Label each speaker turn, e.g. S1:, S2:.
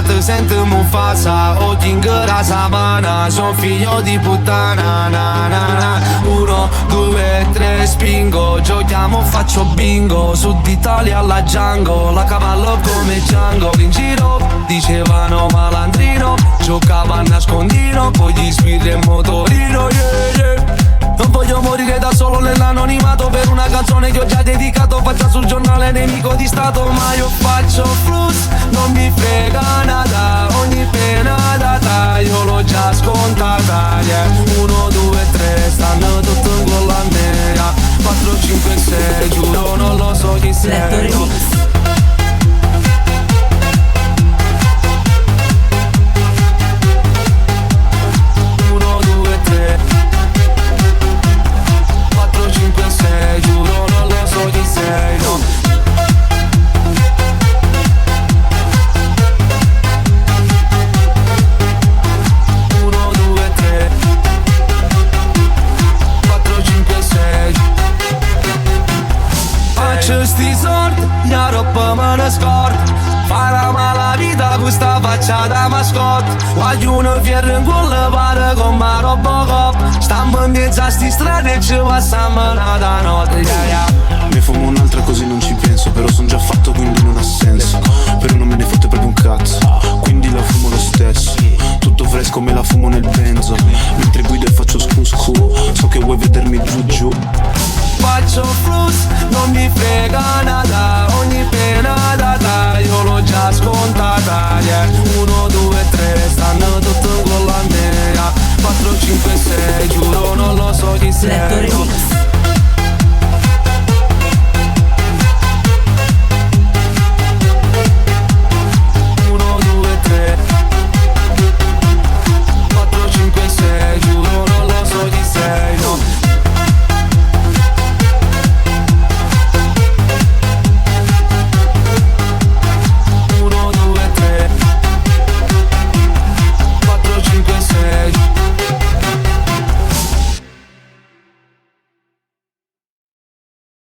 S1: Te sento Mufasa O King della savana Sono figlio di puttana na na na Uno, due, tre, spingo Giochiamo, faccio bingo Sud Italia alla Django La cavallo come Django In giro dicevano malandrino Giocava a nascondino Con gli sbirri e motorino yeah, yeah. Non voglio morire da solo nell'anonimato Per una canzone che ho già dedicato Faccia sul giornale nemico di stato Ma io faccio flus, non mi frega nada Ogni pena data, io l'ho già scontata yeah. 1, 2, 3, stanno tutto in culo a me yeah. 4, 5, 6, giuro non lo so chi sei no. 1, 2, 3 4, 5, 6, giuro non lo so chi sei, no 1, 2, 3 4, 5, 6 Faccio sti soldi, la roba me ne scordo Farà mala vita questa faccia da mascotte Voglio fierro in culo pare come Robocop Stammo in mezzo a sti strade e ci passiamo una notte yeah, yeah.
S2: Ne fumo un'altra così non ci penso Però son già fatto quindi non ha senso Però non me ne fotte proprio un cazzo Quindi la fumo lo stesso Tutto fresco me la fumo nel